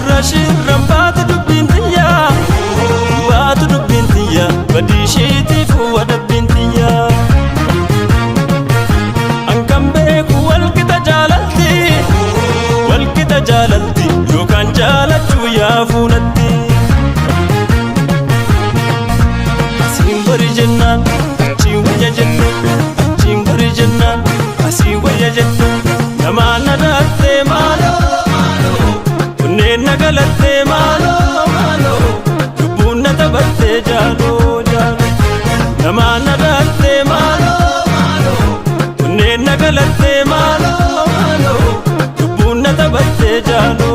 Gurra shirran baatu dubbiin tiyya, baatu dubbiin tiyya, badii isheetiif wadabbiin tiyya. An kan beeku walqixa jaalalti, walqixa jaalalti yookaan jaalachuu yaafuunatti. Asiin bari jennaan achiin wayya jette, achiin bari jennaan asii wayya jette. Namaan na daattee maaloo maaloo, onneen na galattee maaloo maaloo, lubbuun na taphattee jaaloo jaaloo. Namaan na daattee maaloo maaloo, onneen na galattee maaloo maaloo, lubbuun na taphattee jaaloo.